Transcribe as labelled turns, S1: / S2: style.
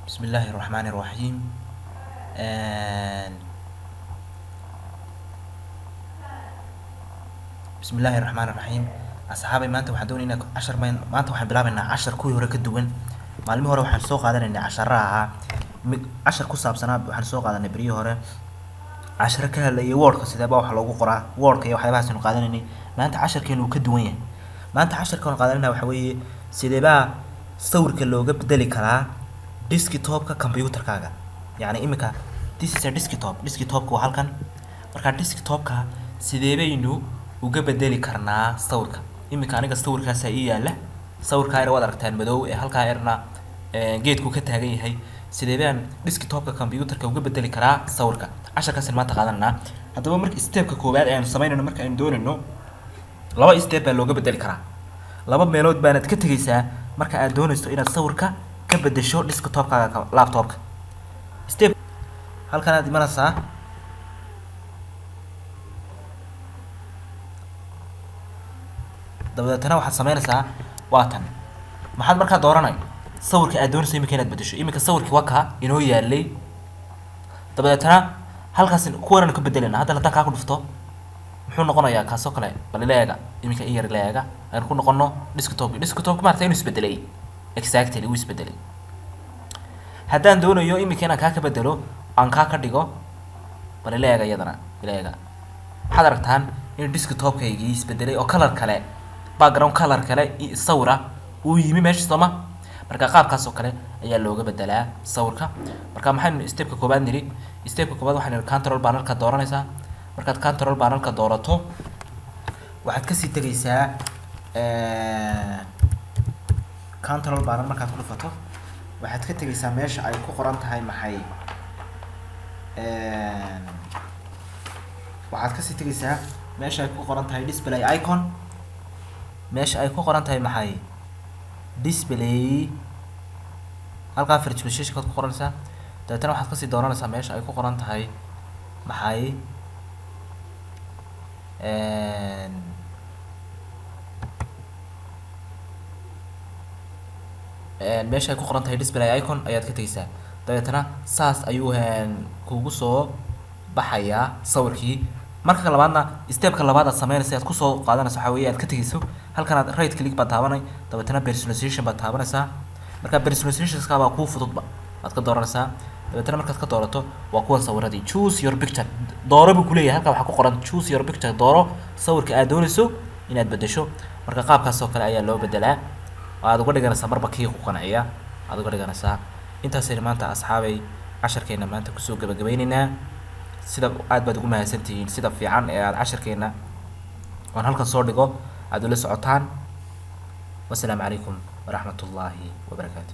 S1: Bismi illaahi raxmaani raxiim. Bismi illaahi raxmaani raxiim. Asxaabay, maanta waxaan doonaynaa cashar. Maanta waxaan bilaabaynaa cashar kuwii hore ka duwan. Maalmihii hore waxaan soo qaadanaynay cashara ahaa mid cashar ku saabsanaa. Waxaan soo qaadanay beryihii hore casharo ka hadlayay Wordka, sideeba wax loogu qoraa Wordka iyo waxyaabahaas aynu qaadanaynay. Maanta casharkeenu uu ka duwan yahay. Maanta casharkaanu qaadanayna waxa weeye: sideebaa sawirka looga bedeli karaa desktopka computerkaaga? Yacni imika this is a desktop. Desktopka waa halkan. Marka desktopka sidee baynu uga bedeli karnaa sawirka? Imika aniga sawirkaasaa ii yaala. Sawirkaa yar waad aragtaan, madow ee halkaa yarna geedku ka taagan yahay. Sidee baan desktopka computerka uga bedeli karaa sawirka? Casharkaasaan maanta qaadananaa. Haddaba marka stepka koowaad ee aynu samaynayno, marka aynu doonayno, laba step baa looga bedeli karaa. Laba meelood baanaad ka tegeysaa marka aad doonayso inaad sawirka ka bedesho desktopkaaga laptopka. Step halkan aad imanaysaa. Dabadeetana waxaad samaynaysaa waa tan. Maxaad markaa dooranay? Sawirka aad doonayso imika inaad bedesho. Imika sawirkii waa kaa inoo yaalay. Dabadeetana halkaas kuwananu ka bedelena. Hadda haddaan kaa ku dhufto, muxuu noqonayaa kaasoo kale? Bal ila eega iminka, in yar ila eega. Aynu ku noqono desktopki. Desktopki maarata inuu isbedelay. Exactly, wuu isbedelay. Haddaan doonayo iminka inaan kaa ka bedelo, aan kaa ka dhigo, bal ila eega iyadana, ila eega. Waxaad aragtaan in desktopkaygii isbedelay oo color kale, background color kale, sawira uu yimi meesha, sooma? Marka qaabkaas oo kale ayaa looga bedelaa sawirka. Marka maxaynu stepka koowaad nidhi? Stepka koowaad waxaynu nidhi control panelka dooranaysaa. Markaad control panelka doorato, waxaad kasii tegaysaa control panel. Markaad ku dhufato, waxaad ka tegaysaa meesha ay ku qoran tahay maxay? Waxaad kasii tegaysaa meesha ay ku qoran tahay display icon. Meesha ay ku qoran tahay maxay? Display. Halkaa virtualization kaad ku qoranaysaa. Dabeetana waxaad kasii dooranaysaa meesha ay ku qoran tahay maxay? Meesha ay ku qoran tahay display icon ayaad ka tegeysaa. Dabeetana saas ayuu kugu soo baxayaa sawirkii. Marka labaadna, stepka labaad aad sameynaysa, aad kusoo qaadanayso, waxaa weeye aad ka tegeyso halkan, aad right click baad taabanay, dabeetana personalization baad taabanaysaa. Marka personalizationska baa kuu fududba, waad ka dooranaysaa. Dabeetana markaad ka doorato, waa kuwan sawiradii. Choose your picture, dooro buu kuleeyahay. Halkan waxaa ku qoran "choose your picture", dooro sawirka aad doonayso inaad bedesho. Marka qaabkaas oo kale ayaa loo bedelaa oo aad uga dhiganaysaa marba kii ku qanciya aad uga dhiganaysaa. Intaasayna maanta, asxaabay, casharkeena maanta kusoo gabagabeyneynaa. Sida aad baad ugu mahadsantihiin sida fiican ee aad casharkeena oon halkan soo dhigo aad ula socotaan. Wasalaamu calaykum waraxmat ullaahi wabarakaatu.